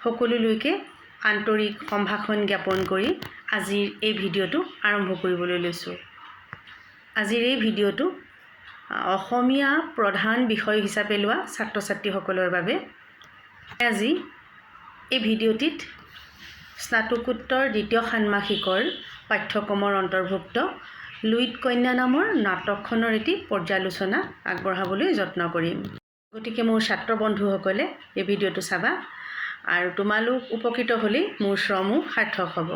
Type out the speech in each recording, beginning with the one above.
সকলোলৈকে আন্তৰিক সম্ভাষণ জ্ঞাপন কৰি আজিৰ এই ভিডিঅ'টো আৰম্ভ কৰিবলৈ লৈছোঁ। আজিৰ এই ভিডিঅ'টো অসমীয়া প্ৰধান বিষয় হিচাপে লোৱা ছাত্ৰ ছাত্ৰীসকলৰ বাবে। আজি এই ভিডিঅ'টিত স্নাতকোত্তৰ দ্বিতীয় ষান্মাসিকৰ পাঠ্যক্ৰমৰ অন্তৰ্ভুক্ত লুইত কন্যা নামৰ নাটকখনৰ এটি পৰ্যালোচনা আগবঢ়াবলৈ যত্ন কৰিম। গতিকে মোৰ ছাত্ৰ বন্ধুসকলে এই ভিডিঅ'টো চাবা আৰু তোমালোক উপকৃত হ'লেই মোৰ শ্ৰমো সাৰ্থক হ'ব।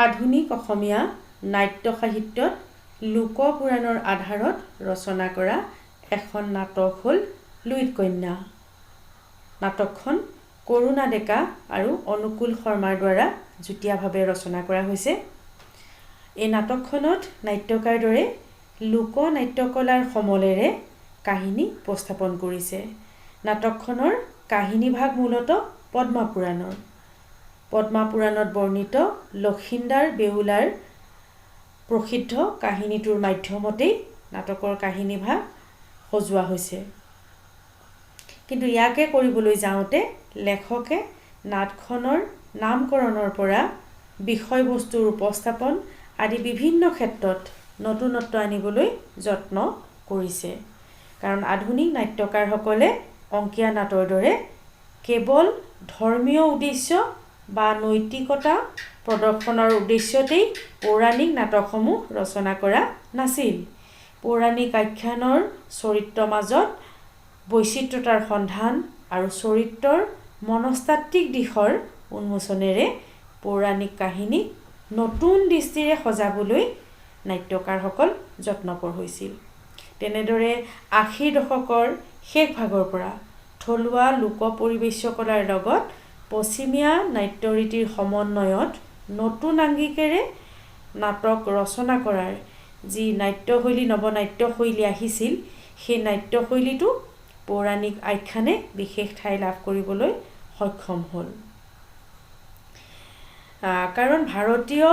আধুনিক অসমীয়া নাট্য সাহিত্যত লোকপুৰাণৰ আধাৰত ৰচনা কৰা এখন নাটক হ'ল লুইত কন্যা। নাটকখন কৰুণা ডেকা আৰু অনুকূল শৰ্মাৰ দ্বাৰা যুটীয়াভাৱে ৰচনা কৰা হৈছে। এই নাটকখনত নাট্যকাৰ দৰে লোকনাট্যকলাৰ সমলেৰে কাহিনী উপস্থাপন কৰিছে। নাটকখনৰ কাহিনীভাগ মূলতঃ পদ্মাপুৰাণৰ। পদ্মাপুৰাণত বৰ্ণিত লক্ষিন্দাৰ বেউলাৰ প্ৰসিদ্ধ কাহিনীটোৰ মাধ্যমতেই নাটকৰ কাহিনীভাগ সজোৱা হৈছে। কিন্তু ইয়াকে কৰিবলৈ যাওঁতে লেখকে নাটখনৰ নামকৰণৰ পৰা বিষয়বস্তুৰ উপস্থাপন আদি বিভিন্ন ক্ষেত্ৰত নতুনত্ব আনিবলৈ যত্ন কৰিছে। কাৰণ আধুনিক নাট্যকাৰসকলে অংকীয়া নাটৰ দৰে কেৱল ধৰ্মীয় উদ্দেশ্য বা নৈতিকতা প্ৰদৰ্শনৰ উদ্দেশ্যতেই পৌৰাণিক নাটকসমূহ ৰচনা কৰা নাছিল। পৌৰাণিক আখ্যানৰ চৰিত্ৰৰ মাজত বৈচিত্ৰতাৰ সন্ধান আৰু চৰিত্ৰৰ মনস্তাত্ত্বিক দিশৰ উন্মোচনেৰে পৌৰাণিক কাহিনীক নতুন দৃষ্টিৰে সজাবলৈ নাট্যকাৰসকল যত্নপৰ হৈছিল। তেনেদৰে 80ৰ দশকৰ শেষ ভাগৰ পৰা থলুৱা লোক পৰিৱেশ্য কলাৰ লগত পশ্চিমীয়া নাট্যৰীতিৰ সমন্বয়ত নতুন আংগিকেৰে নাটক ৰচনা কৰাৰ যি নাট্যশৈলী, নৱনাট্যশৈলী আহিছিল, সেই নাট্যশৈলীটো পৌৰাণিক আখ্যানে বিশেষ ঠাই লাভ কৰিবলৈ সক্ষম হ'ল। কাৰণ ভাৰতীয়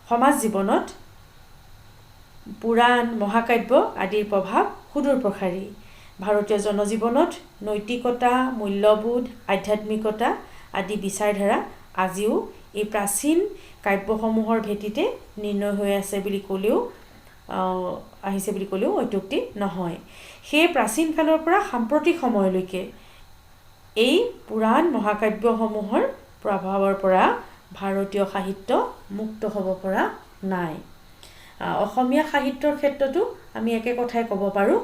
সমাজ জীৱনত পুৰাণ, মহাকাব্য আদিৰ প্ৰভাৱ সুদূৰপ্ৰসাৰী। ভাৰতীয় জনজীৱনত নৈতিকতা, মূল্যবোধ, আধ্যাত্মিকতা আদি বিচাৰধাৰা আজিও এই প্ৰাচীন কাব্যসমূহৰ ভেটিতে নিৰ্ণয় হৈ আছে বুলি ক'লেও, আহিছে বুলি ক'লেও অত্যুক্তি নহয়। সেই প্ৰাচীন কালৰ পৰা সাম্প্ৰতিক সময়লৈকে এই পুৰাণ মহাকাব্যসমূহৰ প্ৰভাৱৰ পৰা ভাৰতীয় সাহিত্য মুক্ত হ'ব পৰা নাই। অসমীয়া সাহিত্যৰ ক্ষেত্ৰতো আমি একে কথাই ক'ব পাৰোঁ।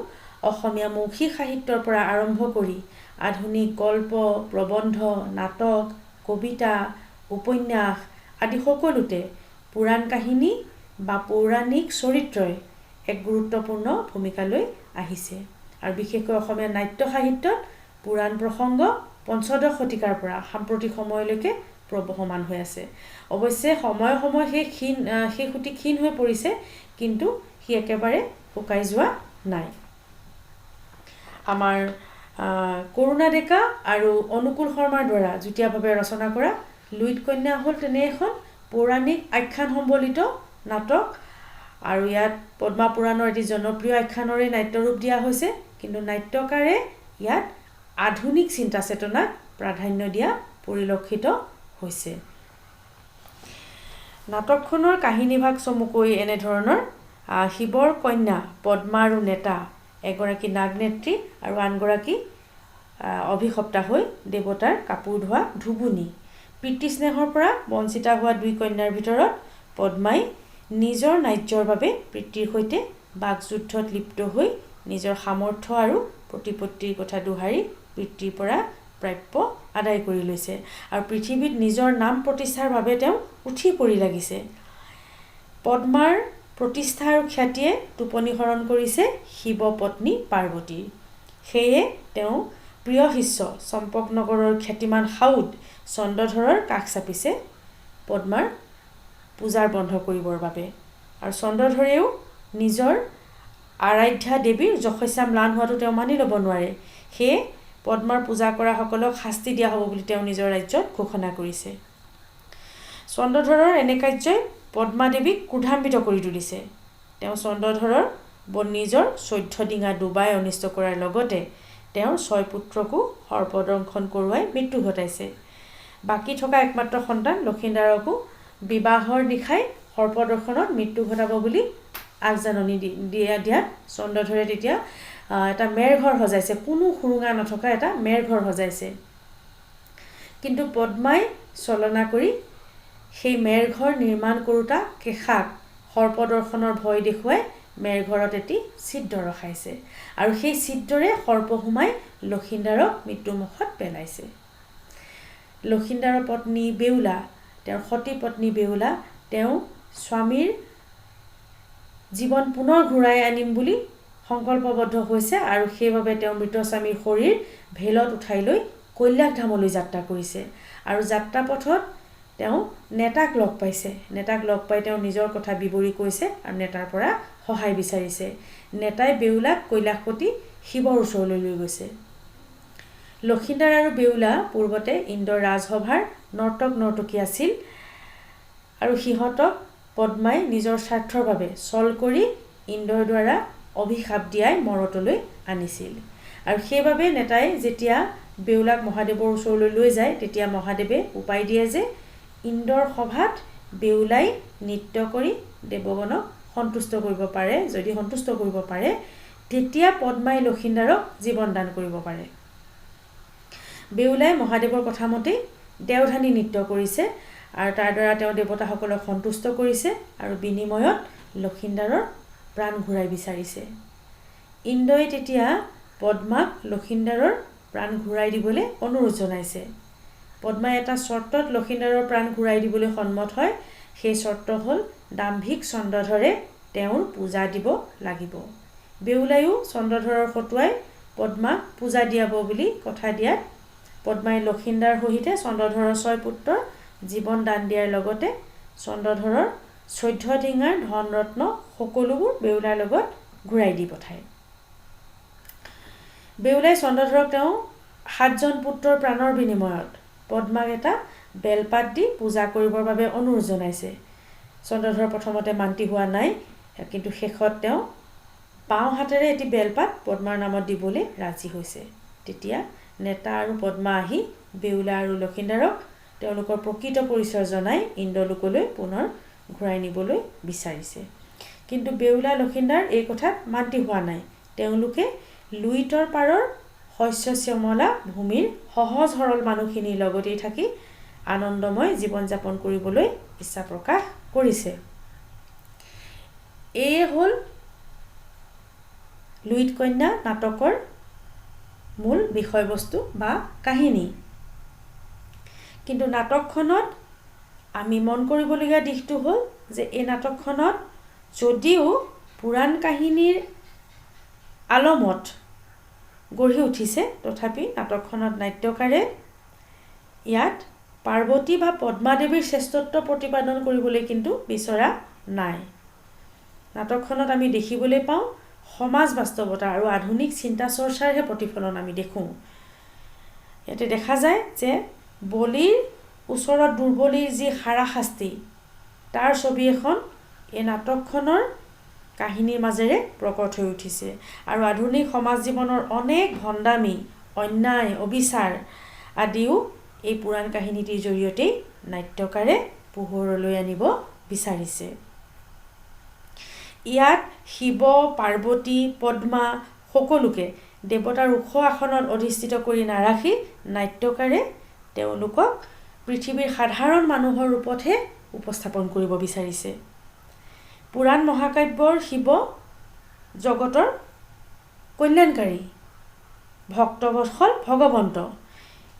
অসমীয়া মৌখিক সাহিত্যৰ পৰা আৰম্ভ কৰি আধুনিক গল্প, প্ৰবন্ধ, নাটক, কবিতা, উপন্যাস আদি সকলোতে পুৰাণ কাহিনী বা পৌৰাণিক চৰিত্ৰই এক গুৰুত্বপূৰ্ণ ভূমিকা লৈ আহিছে। আৰু বিশেষকৈ অসমীয়া নাট্য সাহিত্যত পুৰাণ প্ৰসংগ পঞ্চদশ শতিকাৰ পৰা সাম্প্ৰতিক সময়লৈকে প্ৰবহমান হৈ আছে। অৱশ্যে সময়ে সময়ে সেই সুঁতি ক্ষীণ হৈ পৰিছে, কিন্তু সি একেবাৰে শুকাই যোৱা নাই। আমাৰ কৰুণা ডেকা আৰু অনুকূল শৰ্মাৰ দ্বাৰা যুটীয়াভাৱে ৰচনা কৰা লুইত কন্যা হ'ল তেনে এখন পৌৰাণিক আখ্যান সম্বলিত নাটক আৰু ইয়াত পদ্মাপুৰাণৰ এটি জনপ্ৰিয় আখ্যানৰে নাট্যৰূপ দিয়া হৈছে। কিন্তু নাট্যকাৰে ইয়াত আধুনিক চিন্তা চেতনাক প্ৰাধান্য দিয়া পৰিলক্ষিত হৈছে। নাটকখনৰ কাহিনীভাগ চমুকৈ এনেধৰণৰ: শিৱৰ কন্যা পদ্মা আৰু নেতা এগৰাকী নাগনেত্ৰী আৰু আনগৰাকী অভিশপ্তা হৈ দেৱতাৰ কাপোৰ ধোৱা ধুবুনী। পিতৃস্নেহৰ পৰা বঞ্চিতা হোৱা দুই কন্যাৰ ভিতৰত পদ্মাই নিজৰ ন্যায্যৰ বাবে পিতৃৰ সৈতে বাকযুদ্ধত লিপ্ত হৈ নিজৰ সামৰ্থ্য আৰু প্ৰতিপত্তিৰ কথা দোহাৰি পিতৃৰ পৰা প্ৰাপ্য আদায় কৰি লৈছে আৰু পৃথিৱীত নিজৰ নাম প্ৰতিষ্ঠাৰ বাবে তেওঁ উঠি পৰি লাগিছে। পদ্মাৰ প্ৰতিষ্ঠা আৰু খ্যাতিয়ে টোপনি হৰণ কৰিছে শিৱ পত্নী পাৰ্বতীৰ। সেয়ে তেওঁ প্ৰিয় শিষ্য চম্পকনগৰৰ খ্যাতিমান সাউদ চন্দ্ৰধৰৰ কাষ চাপিছে পদ্মাৰ পূজাৰ বন্ধ কৰিবৰ বাবে। আৰু চন্দ্ৰধৰেও নিজৰ আৰাধ্যা দেৱীৰ যশস্যা ম্লান হোৱাটো তেওঁ মানি ল'ব নোৱাৰে। সেয়ে পদ্মাৰ পূজা কৰাসকলক শাস্তি দিয়া হ'ব বুলি তেওঁ নিজৰ ৰাজ্যত ঘোষণা কৰিছে। চন্দ্ৰধৰৰ এনে কাৰ্যই পদ্মা দেৱীক ক্ৰোধান্বিত কৰি তুলিছে। তেওঁ চন্দ্ৰধৰৰ নিজৰ 14 ডিঙা ডুবাই অনিষ্ট কৰাৰ লগতে তেওঁৰ 6 পুত্ৰকো সৰ্পদংশন কৰোৱাই মৃত্যু ঘটাইছে। বাকী থকা একমাত্ৰ সন্তান লক্ষীন্দাৰকো বিবাহৰ নিশাই সৰ্পদংশনত মৃত্যু ঘটাব বুলি আগজাননী দিয়াত চন্দ্ৰধৰে তেতিয়া এটা মেৰঘৰ সজাইছে, কোনো সুৰুঙা নথকা এটা মেৰঘৰ সজাইছে। কিন্তু পদ্মাই ছলনা কৰি সেই মেৰঘৰ নিৰ্মাণ কৰোঁতা কেশাক সৰ্পদৰ্শনৰ ভয় দেখুৱাই মেৰঘৰত এটি ছিদ্ৰ ৰখাইছে আৰু সেই ছিদ্ৰৰে সৰ্প সোমাই লক্ষীন্দাৰক মৃত্যুমুখত পেলাইছে। লক্ষীন্দাৰৰ পত্নী বেউলা, তেওঁৰ সতী পত্নী বেউলা, তেওঁ স্বামীৰ জীৱন পুনৰ ঘূৰাই আনিম বুলি সংকল্পবদ্ধ হৈছে আৰু সেইবাবে তেওঁ মৃত স্বামীৰ শৰীৰ ভেলত উঠাই লৈ কৈলাস ধামলৈ যাত্ৰা কৰিছে। আৰু যাত্ৰা পথত তেওঁ নেতাক লগ পাইছে। নেতাক লগ পাই তেওঁ নিজৰ কথা বিৱৰি কৈছে আৰু নেতাৰ পৰা সহায় বিচাৰিছে। নেতাই বেউলাক কৈলাসপতি শিৱৰ ওচৰলৈ লৈ গৈছে। লক্ষীন্দাৰ আৰু বেউলা পূৰ্বতে ইন্দ্ৰৰ ৰাজসভাৰ নৰ্তক নৰ্তকী আছিল আৰু সিহঁতক পদ্মাই নিজৰ স্বাৰ্থৰ বাবে ছল কৰি ইন্দ্ৰৰ দ্বাৰা অভিশাপ দিয়াই মৰতলৈ আনিছিল। আৰু সেইবাবে নেতাই যেতিয়া বেউলাক মহাদেৱৰ ওচৰলৈ লৈ যায়, তেতিয়া মহাদেৱে উপায় দিয়ে যে ইন্দ্ৰৰ সভাত বেউলাই নৃত্য কৰি দেৱগণক সন্তুষ্ট কৰিব পাৰে। যদি সন্তুষ্ট কৰিব পাৰে, তেতিয়া পদ্মাই লক্ষীন্দাৰক জীৱন দান কৰিব পাৰে। বেউলাই মহাদেৱৰ কথা মতেই দেওধানী নৃত্য কৰিছে আৰু তাৰ দ্বাৰা তেওঁ দেৱতাসকলক সন্তুষ্ট কৰিছে আৰু বিনিময়ত লক্ষীন্দাৰৰ প্ৰাণ ঘূৰাই বিচাৰিছে। ইন্দ্ৰই তেতিয়া পদ্মাক লক্ষীন্দাৰৰ প্ৰাণ ঘূৰাই দিবলৈ অনুৰোধ জনাইছে। পদ্মাই এটা চৰ্তত লক্ষীন্দাৰৰ প্ৰাণ ঘূৰাই দিবলৈ সন্মত হয়। সেই চৰ্ত হ'ল দাম্ভিক চন্দ্ৰধৰে তেওঁৰ পূজা দিব লাগিব। বেউলায়ো চন্দ্ৰধৰৰ হতুৱাই পদ্মাক পূজা দিয়াব বুলি কথা দিয়াত পদ্মাই লক্ষীন্দাৰ সহিতে চন্দ্ৰধৰৰ 6 পুত্ৰৰ জীৱন দান দিয়াৰ লগতে চন্দ্ৰধৰৰ 14 টিঙাৰ ধন ৰত্ন সকলোবোৰ বেউলাৰ লগত ঘূৰাই দি পঠায়। বেউলাই চন্দ্ৰধৰক তেওঁ 7জন পুত্ৰৰ প্ৰাণৰ বিনিময়ত পদ্মাক এটা বেলপাত দি পূজা কৰিবৰ বাবে অনুৰোধ জনাইছে। চন্দ্ৰধৰ প্ৰথমতে মান্তি হোৱা নাই, কিন্তু শেষত তেওঁ বাওঁ হাতেৰে এটি বেলপাত পদ্মাৰ নামত দিবলৈ ৰাজি হৈছে। তেতিয়া নেতা আৰু পদ্মা আহি বেউলা আৰু লক্ষীন্দাৰক তেওঁলোকৰ প্ৰকৃত পৰিচয় জনাই ইন্দ্ৰলোকলৈ পুনৰ ঘূৰাই নিবলৈ বিচাৰিছে। কিন্তু বেউলা লক্ষীন্দাৰ এই কথাত মান্তি হোৱা নাই। তেওঁলোকে লুইতৰ পাৰৰ শস্য শ্যামলা ভূমিৰ সহজ সৰল মানুহখিনিৰ লগতেই থাকি আনন্দময় জীৱন যাপন কৰিবলৈ ইচ্ছা প্ৰকাশ কৰিছে। এয়ে হ'ল লুইত কন্যা নাটকৰ মূল বিষয়বস্তু বা কাহিনী। কিন্তু নাটকখনত আমি মন কৰিবলগীয়া দিশটো হ'ল যে এই নাটকখনত যদিও পুৰাণ কাহিনীৰ আলমত গঢ়ি উঠিছে, তথাপি নাটকখনত নাট্যকাৰে ইয়াত পাৰ্বতী বা পদ্মাদেৱীৰ শ্ৰেষ্ঠত্ব প্ৰতিপাদন কৰিবলৈ কিন্তু বিচৰা নাই। নাটকখনত আমি দেখিবলৈ পাওঁ সমাজ বাস্তৱতা আৰু আধুনিক চিন্তা চৰ্চাৰহে প্ৰতিফলন আমি দেখোঁ। ইয়াতে দেখা যায় যে বলিৰ ওচৰত দুৰ্বলীৰ যি হাৰাশাস্তি, তাৰ ছবি এখন এই নাটকখনৰ কাহিনীৰ মাজেৰে প্ৰকট হৈ উঠিছে। আৰু আধুনিক সমাজ জীৱনৰ অনেক ভণ্ডামি, অন্যায়, অবিচাৰ আদিও এই পুৰাণ কাহিনীটিৰ জৰিয়তেই নাট্যকাৰে পোহৰলৈ আনিব বিচাৰিছে। ইয়াত শিৱ, পাৰ্বতী, পদ্মা সকলোকে দেৱতাৰ ওখ আসনত অধিষ্ঠিত কৰি নাৰাখি নাট্যকাৰে তেওঁলোকক পৃথিৱীৰ সাধাৰণ মানুহৰ ৰূপতহে উপস্থাপন কৰিব বিচাৰিছে। পুৰাণ মহাকাব্যৰ শিৱ জগতৰ কল্যাণকাৰী, ভক্তবৎসল ভগৱন্ত।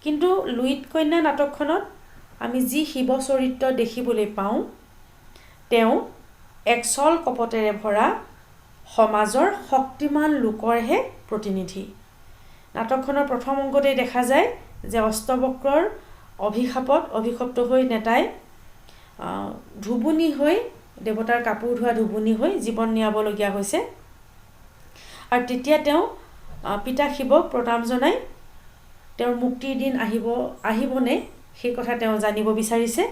কিন্তু লুইত কন্যা নাটকখনত আমি যি শিৱ চৰিত্ৰ দেখিবলৈ পাওঁ, তেওঁ এক ছল কপটেৰে ভৰা সমাজৰ শক্তিমান লোকৰহে প্ৰতিনিধি। নাটকখনৰ প্ৰথম অংকতেই দেখা যায় যে অষ্টবক্ৰৰ অভিশাপত অভিশপ্ত হৈ নেতাই ধুবুনী হৈ, দেৱতাৰ কাপোৰ ধোৱা ধুবুনী হৈ জীৱন নিয়াবলগীয়া হৈছে। আৰু তেতিয়া তেওঁ পিতা শিৱক প্ৰণাম জনাই তেওঁৰ মুক্তিৰ দিন আহিবনে সেই কথা তেওঁ জানিব বিচাৰিছে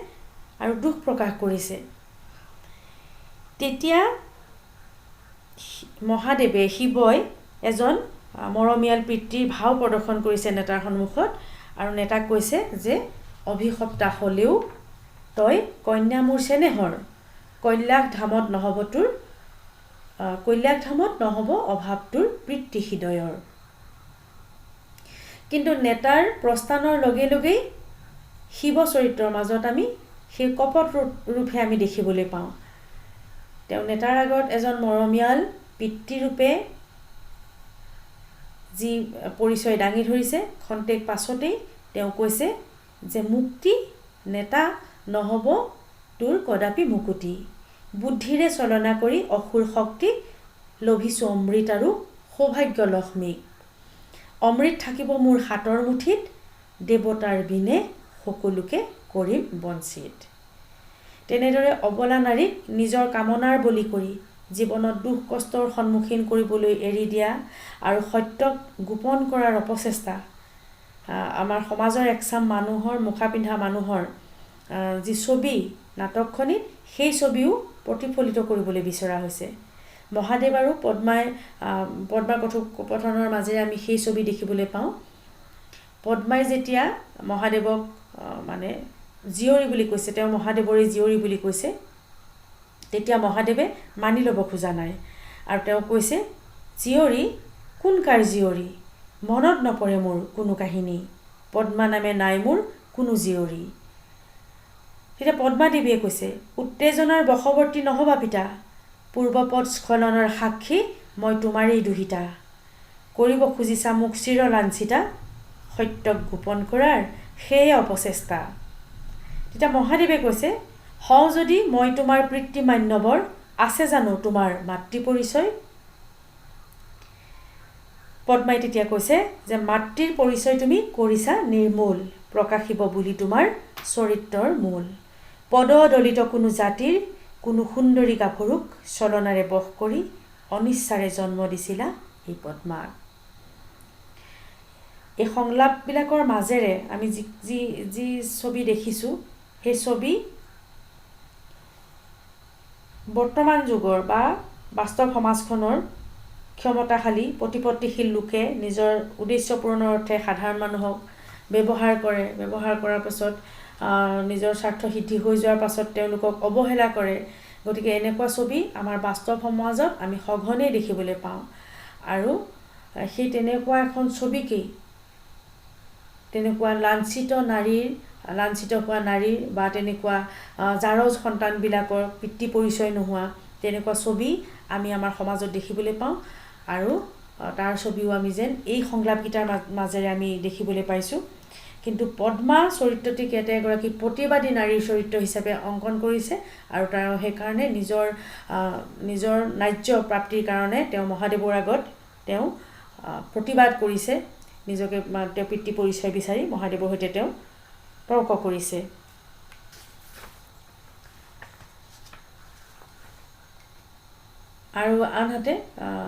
আৰু দুখ প্ৰকাশ কৰিছে। তেতিয়া মহাদেৱে, শিৱই এজন মৰমীয়াল পিতৃৰ ভাও প্ৰদৰ্শন কৰিছে নেতাৰ সন্মুখত আৰু নেতাক কৈছে যে অভিশপ্তা হ'লেও তই কন্যা মোৰ চেনেহৰ, কৈলাস ধামত নহ'ব তোৰ, কৈলাস ধামত নহ'ব অভাৱ তোৰ পিতৃ হৃদয়ৰ। কিন্তু নেতাৰ প্ৰস্থানৰ লগে লগেই শিৱ চৰিত্ৰৰ মাজত আমি সেই কপট ৰূপহে আমি দেখিবলৈ পাওঁ। তেওঁ নেতাৰ আগত এজন মৰমীয়াল পিতৃৰূপে যি পৰিচয় দাঙি ধৰিছে, খন্তেক পাছতেই তেওঁ কৈছে যে মুক্তি নেতা নহ'ব তোৰ কদাপি মুকুতি, বুদ্ধিৰে চলনা কৰি অসুৰ শক্তি লভিছোঁ অমৃত আৰু সৌভাগ্য লক্ষ্মীক, অমৃত থাকিব মোৰ হাতৰ মুঠিত, দেৱতাৰ বিনে সকলোকে কৰিম বঞ্চিত। তেনেদৰে অবলা নাৰীক নিজৰ কামনাৰ বলি কৰি জীৱনত দুখ কষ্টৰ সন্মুখীন কৰিবলৈ এৰি দিয়া আৰু সত্যক গোপন কৰাৰ অপচেষ্টা, আমাৰ সমাজৰ একচাম মানুহৰ মুখা পিন্ধা মানুহৰ যি ছবি নাটকখনিত, সেই ছবিও প্ৰতিফলিত কৰিবলৈ বিচৰা হৈছে। মহাদেৱ আৰু পদ্মাই পদ্মাৰ কথোপকথনৰ মাজেৰে আমি সেই ছবি দেখিবলৈ পাওঁ। পদ্মাই যেতিয়া মহাদেৱক মানে জীয়ৰী বুলি কৈছে, তেওঁ মহাদেৱৰে জীয়ৰী বুলি কৈছে, তেতিয়া মহাদেৱে মানি ল'ব খোজা নাই আৰু তেওঁ কৈছে, জীয়ৰী কোন কাৰ জীয়ৰী, মনত নপৰে মোৰ কোনো কাহিনী, পদ্মা নামে নাই মোৰ কোনো জীয়ৰী। তেতিয়া পদ্মা দেৱীয়ে কৈছে, উত্তেজনাৰ বশৱৰ্তী নহ'বা পিতা, পূৰ্বপদ স্খলনৰ সাক্ষী মই তোমাৰেই দুহিতা, কৰিব খুজিছা মোক চিৰলাঞ্ছিতা, সত্যক গোপন কৰাৰ সেয়ে অপচেষ্টা। তেতিয়া মহাদেৱে কৈছে, হওঁ যদি মই তোমাৰ পিতৃ মান্যবৰ, আছে জানো তোমাৰ মাতৃ পৰিচয়? পদ্মাই তেতিয়া কৈছে যে মাতৃৰ পৰিচয় তুমি কৰিছা নিৰ্মূল, প্ৰকাশিব বুলি তোমাৰ চৰিত্ৰৰ মূল, পদ দলিত কোনো জাতিৰ কোনো সুন্দৰী গাভৰুক চলনাৰে বশ কৰি অনিচ্ছাৰে জন্ম দিছিলা এই পদ্মাক। এই সংলাপবিলাকৰ মাজেৰে আমি যি যি যি ছবি দেখিছোঁ, সেই ছবি বৰ্তমান যুগৰ বা বাস্তৱ সমাজখনৰ ক্ষমতাশালী প্ৰতিপত্তিশীল লোকে নিজৰ উদ্দেশ্য পূৰণৰ অৰ্থে সাধাৰণ মানুহক ব্যৱহাৰ কৰে। ব্যৱহাৰ কৰাৰ পাছত নিজৰ স্বাৰ্থ সিদ্ধি হৈ যোৱাৰ পাছত তেওঁলোকক অৱহেলা কৰে। গতিকে এনেকুৱা ছবি আমাৰ বাস্তৱ সমাজত আমি সঘনেই দেখিবলৈ পাওঁ আৰু সেই তেনেকুৱা এখন ছবিকেই, তেনেকুৱা লাঞ্ছিত নাৰীৰ, লাঞ্ছিত হোৱা নাৰীৰ বা তেনেকুৱা জাৰজ সন্তানবিলাকৰ পিতৃ পৰিচয় নোহোৱা তেনেকুৱা ছবি আমি আমাৰ সমাজত দেখিবলৈ পাওঁ আৰু তাৰ ছবিও আমি যেন এই সংলাপকেইটাৰ মাজেৰে আমি দেখিবলৈ পাইছোঁ। কিন্তু পদ্মা চৰিত্ৰটিক ইয়াতে এগৰাকী প্ৰতিবাদী নাৰীৰ চৰিত্ৰ হিচাপে অংকন কৰিছে আৰু তেওঁ সেইকাৰণে নিজৰ নিজৰ ন্যায্য প্ৰাপ্তিৰ কাৰণে তেওঁ মহাদেৱৰ আগত তেওঁ প্ৰতিবাদ কৰিছে, নিজকে তেওঁ পিতৃ পৰিচয় বিচাৰি মহাদেৱৰ সৈতে তেওঁ তৰ্ক কৰিছে। আৰু আনহাতে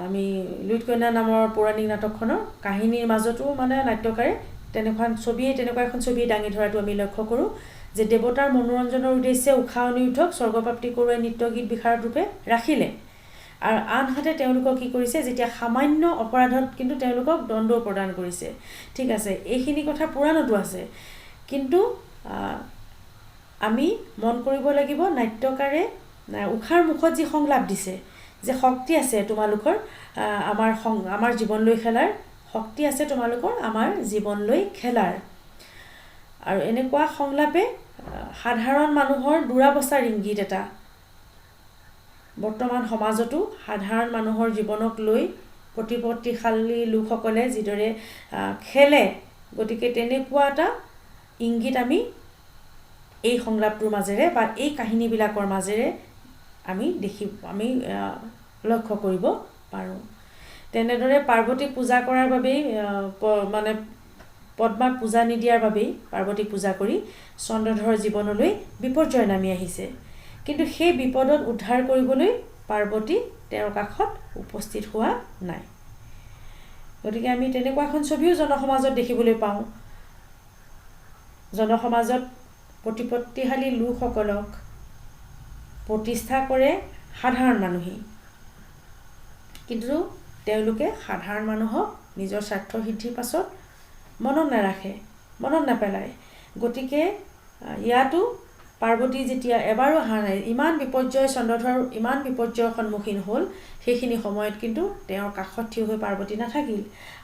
আমি লুইত কন্যা নামৰ পৌৰাণিক নাটকখনৰ কাহিনীৰ মাজতো মানে নাট্যকাৰে তেনেকুৱা ছবিয়ে তেনেকুৱা এখন ছবিয়ে দাঙি ধৰাটো আমি লক্ষ্য কৰোঁ যে দেৱতাৰ মনোৰঞ্জনৰ উদ্দেশ্যে ঊষা অনিৰুদ্ধক স্বৰ্গপ্ৰাপ্তি কৰোৱাই নৃত্য গীত বিশাৰদ ৰূপে ৰাখিলে আৰু আনহাতে তেওঁলোকক কি কৰিছে, যেতিয়া সামান্য অপৰাধত কিন্তু তেওঁলোকক দণ্ডও প্ৰদান কৰিছে। ঠিক আছে, এইখিনি কথা পুৰাণতো আছে, কিন্তু আমি মন কৰিব লাগিব নাট্যকাৰে ঊষাৰ মুখত যি সংলাপ দিছে যে শক্তি আছে তোমালোকৰ আমাৰ জীৱন লৈ খেলাৰ শক্তি আছে তোমালোকৰ আমাৰ জীৱন লৈ খেলাৰ, আৰু এনেকুৱা সংলাপে সাধাৰণ মানুহৰ দুৰাৱস্থাৰ ইংগিত এটা। বৰ্তমান সমাজতো সাধাৰণ মানুহৰ জীৱনক লৈ প্ৰতিপত্তিশালী লোকসকলে যিদৰে খেলে, গতিকে তেনেকুৱা এটা ইংগিত আমি এই সংলাপটোৰ মাজেৰে বা এই কাহিনীবিলাকৰ মাজেৰে আমি আমি লক্ষ্য কৰিব পাৰোঁ। তেনেদৰে পাৰ্বতীক পূজা কৰাৰ বাবেই মানে পদ্মাক পূজা নিদিয়াৰ বাবেই পাৰ্বতীক পূজা কৰি চন্দ্ৰধৰৰ জীৱনলৈ বিপৰ্যয় নামি আহিছে, কিন্তু সেই বিপদত উদ্ধাৰ কৰিবলৈ পাৰ্বতী তেওঁৰ কাষত উপস্থিত হোৱা নাই। গতিকে আমি তেনেকুৱা এখন ছবিও জনসমাজত দেখিবলৈ পাওঁ। জনসমাজত প্ৰতিপত্তিশালী লোকসকলক প্ৰতিষ্ঠা কৰে সাধাৰণ মানুহেই, কিন্তু তেওঁলোকে সাধাৰণ মানুহক নিজৰ স্বাৰ্থ সিদ্ধিৰ পাছত মনত নাৰাখে, মনত নেপেলায়। গতিকে ইয়াতো পাৰ্বতী যেতিয়া এবাৰো অহা নাই, ইমান বিপৰ্যয়, চন্দ্ৰধৰ ইমান বিপৰ্যয়ৰ সন্মুখীন হ'ল, সেইখিনি সময়ত কিন্তু তেওঁৰ কাষত থিয় হৈ পাৰ্বতী নাথাকিল।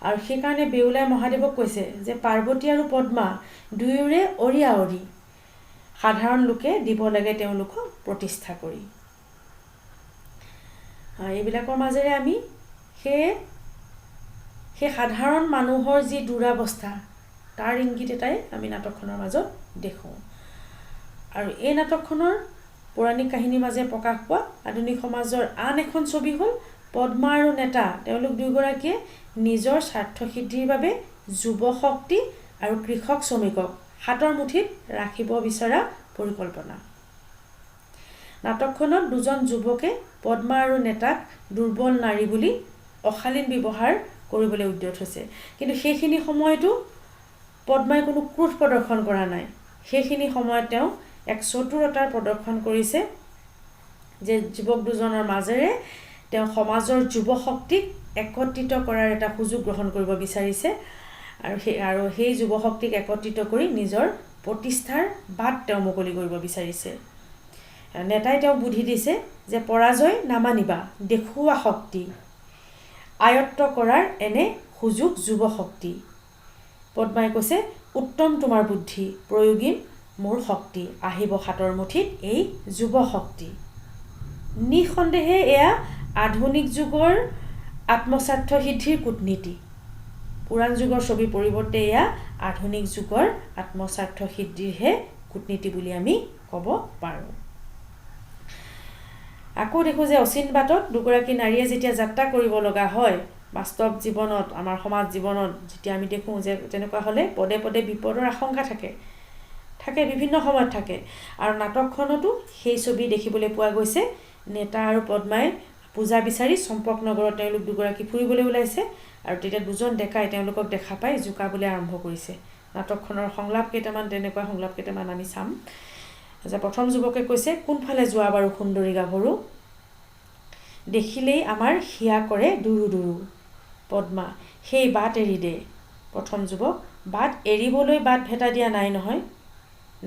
আৰু সেইকাৰণে বেউলাই মহাদেৱক কৈছে যে পাৰ্বতী আৰু পদ্মা দুয়োৰে অৰিয়া অৰি, সাধাৰণ লোকে দিব লাগে তেওঁলোকক প্ৰতিষ্ঠা কৰি। এইবিলাকৰ মাজেৰে আমি সেয়ে সেই সাধাৰণ মানুহৰ যি দুৰাৱস্থা তাৰ ইংগিত এটাই আমি নাটকখনৰ মাজত দেখোঁ। আৰু এই নাটকখনৰ পৌৰাণিক কাহিনীৰ মাজে প্ৰকাশ পোৱা আধুনিক সমাজৰ আন এখন ছবি হ'ল পদ্মা আৰু নেতা, তেওঁলোক দুয়োগৰাকীয়ে নিজৰ স্বাৰ্থ সিদ্ধিৰ বাবে যুৱ শক্তি আৰু কৃষক শ্ৰমিকক হাতৰ মুঠিত ৰাখিব বিচৰা পৰিকল্পনা। নাটকখনত দুজন যুৱকে পদ্মা আৰু নেতাক দুৰ্বল নাৰী বুলি অশালীন ব্যৱহাৰ কৰিবলৈ উদ্যত হৈছে, কিন্তু সেইখিনি সময়তো পদ্মাই কোনো ক্ৰোধ প্ৰদৰ্শন কৰা নাই। সেইখিনি সময়ত তেওঁ এক চতুৰতাৰ প্ৰদৰ্শন কৰিছে যে যুৱক দুজনৰ মাজেৰে তেওঁ সমাজৰ যুৱ শক্তিক একত্ৰিত কৰাৰ এটা সুযোগ গ্ৰহণ কৰিব বিচাৰিছে আৰু সেই যুৱ শক্তিক একত্ৰিত কৰি নিজৰ প্ৰতিষ্ঠাৰ বাট তেওঁ মুকলি কৰিব বিচাৰিছে। নেতাই তেওঁক বুদ্ধি দিছে যে পৰাজয় নামানিবা, দেখুওৱা শক্তি, আয়ত্ব কৰাৰ এনে সুযোগ যুৱ শক্তি। পদ্মাই কৈছে, উত্তম তোমাৰ বুদ্ধি, প্ৰয়োগিম মোৰ শক্তি, আহিব হাতৰ মুঠিত এই যুৱ শক্তি। নিঃসন্দেহে এয়া আধুনিক যুগৰ আত্মস্বাৰ্থ সিদ্ধিৰ কূটনীতি। পুৰাণ যুগৰ ছবিৰ পৰিৱৰ্তে এয়া আধুনিক যুগৰ আত্মস্বাৰ্থ সিদ্ধিৰহে কূটনীতি বুলি আমি ক'ব পাৰোঁ। আকৌ দেখোঁ যে অচিন বাটত দুগৰাকী নাৰীয়ে যেতিয়া যাত্ৰা কৰিব লগা হয়, বাস্তৱ জীৱনত, আমাৰ সমাজ জীৱনত যেতিয়া আমি দেখোঁ যে তেনেকুৱা হ'লে পদে পদে বিপদৰ আশংকা থাকে থাকে বিভিন্ন সময়ত থাকে। আৰু নাটকখনতো সেই ছবি দেখিবলৈ পোৱা গৈছে। নেতা আৰু পদ্মাই পূজা বিচাৰি চম্পক নগৰত তেওঁলোক দুগৰাকী ফুৰিবলৈ ওলাইছে আৰু তেতিয়া দুজন ডেকাই তেওঁলোকক দেখা পাই জোকাবলৈ আৰম্ভ কৰিছে। নাটকখনৰ সংলাপ কেইটামান, তেনেকুৱা সংলাপ কেইটামান আমি চাম। যে প্ৰথম যুৱকে কৈছে, কোনফালে যোৱা বাৰু সুন্দৰী গাভৰু, দেখিলেই আমাৰ হিয়া কৰে দুৰু দুৰু। পদ্মা, সেই বাট এৰি দে। প্ৰথম যুৱক, বাট এৰিবলৈ বাট ভেটা দিয়া নাই নহয়।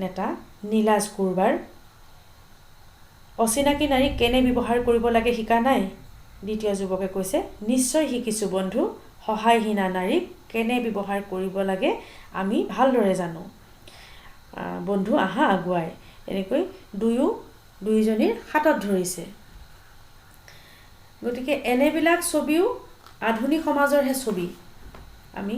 নেতা, নীলাজ কুৰবাৰ, অচিনাকি নাৰীক কেনে ব্যৱহাৰ কৰিব লাগে শিকা নাই? দ্বিতীয় যুৱকে কৈছে, নিশ্চয় শিকিছোঁ বন্ধু, সহায়হীনা নাৰীক কেনে ব্যৱহাৰ কৰিব লাগে আমি ভালদৰে জানো। বন্ধু আহা আগুৱাই। এনেকৈ দুয়ো দুয়োজনীৰ হাতত ধৰিছে। গতিকে এনেবিলাক ছবিও আধুনিক সমাজৰহে ছবি। আমি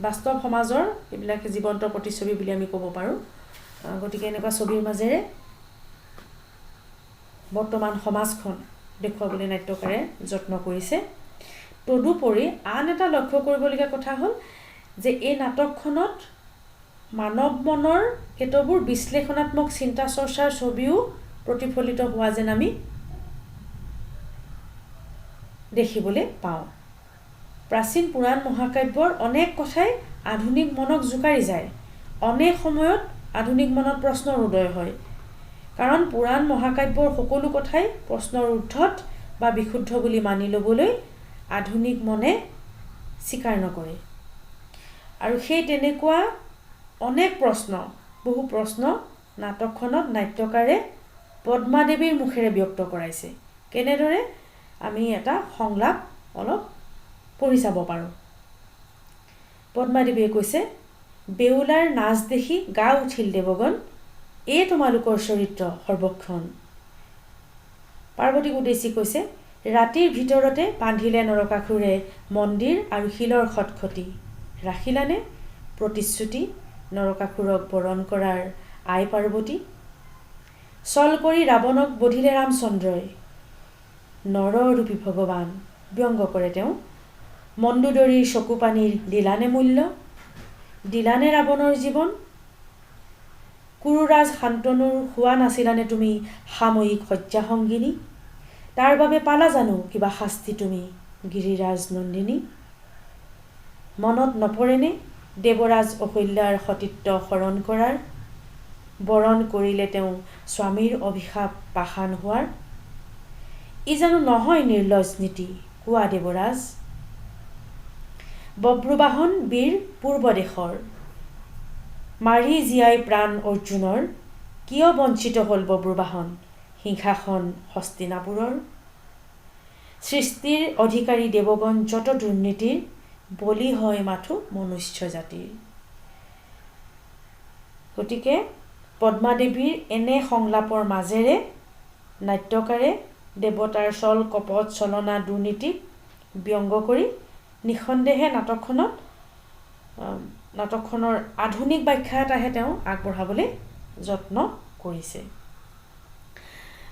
বাস্তৱ সমাজৰ এইবিলাক জীৱন্ত প্ৰতিচ্ছবি বুলি আমি ক'ব পাৰোঁ। গতিকে এনেকুৱা ছবিৰ মাজেৰে বৰ্তমান সমাজখন দেখুৱাবলৈ নাট্যকাৰে যত্ন কৰিছে। তদুপৰি আন এটা লক্ষ্য কৰিবলগীয়া কথা হ'ল যে এই নাটকখনত মানৱ মনৰ কেতবোৰ বিশ্লেষণাত্মক চিন্তা চৰ্চাৰ ছবিও প্ৰতিফলিত হোৱা যেন আমি দেখিবলৈ পাওঁ। প্ৰাচীন পুৰাণ মহাকাব্যৰ অনেক কথাই আধুনিক মনক জোকাৰি যায়। অনেক সময়ত আধুনিক মনত প্ৰশ্নৰ উদয় হয়, কাৰণ পুৰাণ মহাকাব্যৰ সকলো কথাই প্ৰশ্নৰ ঊৰ্ধত বা বিশুদ্ধ বুলি মানি ল'বলৈ আধুনিক মনে স্বীকাৰ নকৰে। আৰু সেই তেনেকুৱা অনেক প্ৰশ্ন, বহু প্ৰশ্ন নাটকখনত নাট্যকাৰে পদ্মাদেৱীৰ মুখেৰে ব্যক্ত কৰাইছে। কেনেদৰে আমি এটা সংলাপ অলপ পঢ়ি চাব পাৰোঁ। পদ্মাদেৱীয়ে কৈছে, বেউলাৰ নাচ দেখি গা উঠিল দেৱগণ, এই তোমালোকৰ চৰিত্ৰ সৰ্বক্ষণ। পাৰ্বতীক উদ্দেশ্যি কৈছে, ৰাতিৰ ভিতৰতে বান্ধিলে নৰকাসুৰে মন্দিৰ আৰু শিলৰ খটখটি, ৰাখিলানে প্ৰতিশ্ৰুতি নৰকাসুৰক বৰণ কৰাৰ আই পাৰ্বতী? ছল কৰি ৰাৱণক বধিলে ৰামচন্দ্ৰই, নৰৰূপী ভগৱান, ব্যংগ কৰে তেওঁ। মন্দোদৰীৰ চকুপানীৰ দিলানে মূল্য, দিলানে ৰাৱণৰ জীৱন? কুৰুৰাজ শান্তনুৰ হোৱা নাছিলানে তুমি সাময়িক শয্যাসংগিনী? তাৰ বাবে পালা জানো কিবা শাস্তি তুমি গিৰিৰাজ নন্দিনী? মনত নপৰেনে দেৱৰাজ অহল্যাৰ সতীত্ব হৰণ কৰাৰ? বৰণ কৰিলে তেওঁ স্বামীৰ অভিশাপ পাষাণ হোৱাৰ? ই জানো নহয় নিৰ্লজ নীতি? কোৱা দেৱৰাজ। বব্ৰুবাহন বীৰ পূৰ্বদেশৰ, মাৰি জীয়াই প্ৰাণ অৰ্জুনৰ, কিয় বঞ্চিত হ'ল বব্ৰুবাহন সিংহাসন হস্তিনাপুৰৰ? সৃষ্টিৰ অধিকাৰী দেৱগণ যত দুৰ্নীতিৰ, বলি হয় মাথো মনুষ্য জাতিৰ। গতিকে পদ্মাদেৱীৰ এনে সংলাপৰ মাজেৰে নাট্যকাৰে দেৱতাৰ ছল কপট ছলনা দুৰ্নীতিক ব্যংগ কৰি নিঃসন্দেহে নাটকখনৰ আধুনিক ব্যাখ্যা এটাহে তেওঁ আগবঢ়াবলৈ যত্ন কৰিছে।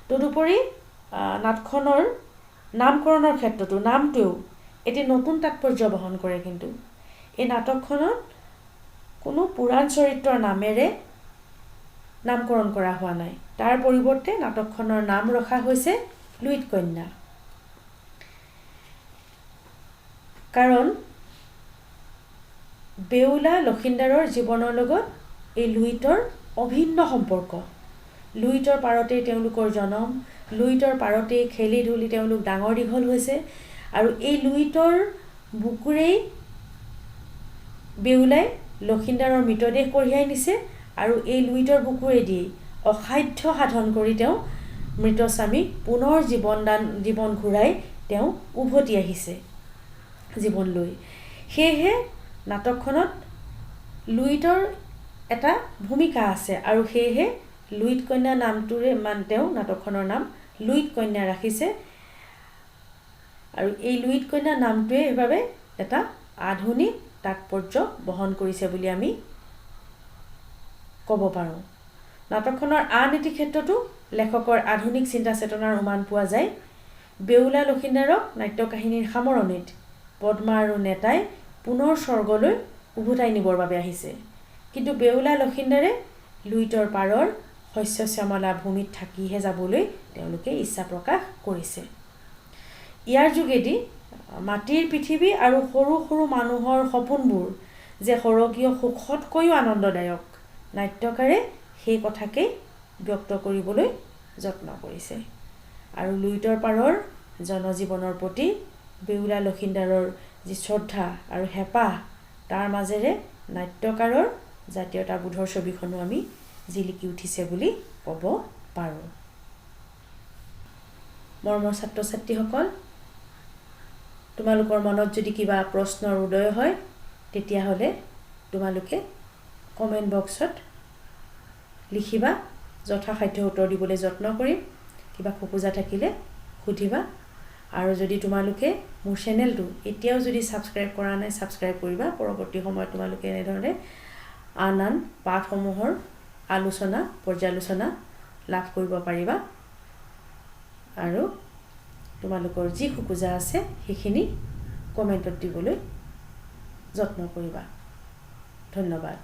তদুপৰি নাটখনৰ নামকৰণৰ ক্ষেত্ৰতো নামটোৱেও এটি নতুন তাৎপৰ্য বহন কৰে। কিন্তু এই নাটকখনত কোনো পুৰাণ চৰিত্ৰৰ নামেৰে নামকৰণ কৰা হোৱা নাই। তাৰ পৰিৱৰ্তে নাটকখনৰ নাম ৰখা হৈছে লুইত কন্যা। কাৰণ বেউলা লখিন্দাৰৰ জীৱনৰ লগত এই লুইতৰ অভিন্ন সম্পৰ্ক। লুইতৰ পাৰতেই তেওঁলোকৰ জনম, লুইতৰ পাৰতেই খেলি ধূলি তেওঁলোক ডাঙৰ দীঘল হৈছে আৰু এই লুইতৰ বুকুৰেই বেউলাই লখিন্দাৰৰ মৃতদেহ কঢ়িয়াই নিছে আৰু এই লুইতৰ বুকুৰেদি অসাধ্য সাধন কৰি তেওঁ মৃত স্বামীক পুনৰ জীৱন ঘূৰাই তেওঁ উভতি আহিছে জীৱন লৈ। সেয়েহে নাটকখনত লুইতৰ এটা ভূমিকা আছে আৰু সেয়েহে লুইত কন্যা নামটোৰে তেওঁ নাটকখনৰ নাম লুইত কন্যা ৰাখিছে আৰু এই লুইত কন্যা নামটোৱে সেইবাবে এটা আধুনিক তাৎপৰ্য বহন কৰিছে বুলি আমি ক'ব পাৰোঁ। নাটকখনৰ আন এটি ক্ষেত্ৰতো লেখকৰ আধুনিক চিন্তা চেতনাৰ উমান পোৱা যায়। বেউলা লখিন্দাৰক নাট্যকাহিনীৰ সামৰণিত পদ্মা আৰু নেতাই পুনৰ স্বৰ্গলৈ উভতাই নিবৰ বাবে আহিছে, কিন্তু বেউলা লখিন্দাৰে লুইতৰ পাৰৰ শস্য শ্যামলা ভূমিত থাকিহে যাবলৈ তেওঁলোকে ইচ্ছা প্ৰকাশ কৰিছে। ইয়াৰ যোগেদি মাটিৰ পৃথিৱী আৰু সৰু সৰু মানুহৰ সপোনবোৰ যে স্বৰ্গীয় সুখতকৈও আনন্দদায়ক, নাট্যকাৰে সেই কথাকেই ব্যক্ত কৰিবলৈ যত্ন কৰিছে। আৰু লুইতৰ পাৰৰ জনজীৱনৰ প্ৰতি বেউলা লখিন্দাৰৰ যি শ্ৰদ্ধা আৰু হেঁপাহ, তাৰ মাজেৰে নাট্যকাৰৰ জাতীয়তাবোধৰ ছবিখনো আমি জিলিকি উঠিছে বুলি ক'ব পাৰোঁ। মৰমৰ ছাত্ৰ ছাত্ৰীসকল, তোমালোকৰ মনত যদি কিবা প্ৰশ্নৰ উদয় হয় তেতিয়াহ'লে তোমালোকে কমেণ্ট বক্সত লিখিবা, যথাসাধ্য উত্তৰ দিবলৈ যত্ন কৰিম। কিবা খোকোজা থাকিলে সুধিবা। আৰু যদি তোমালোকে মোৰ চেনেলটো এতিয়াও যদি ছাবস্ক্ৰাইব কৰা নাই, ছাবস্ক্ৰাইব কৰিবা। পৰৱৰ্তী সময়ত তোমালোকে এনেধৰণে আন আন পাঠসমূহৰ আলোচনা, পৰ্যালোচনা লাভ কৰিব পাৰিবা আৰু তোমালোকৰ যি খোকোজা আছে সেইখিনি কমেণ্টত দিবলৈ যত্ন কৰিবা। ধন্যবাদ।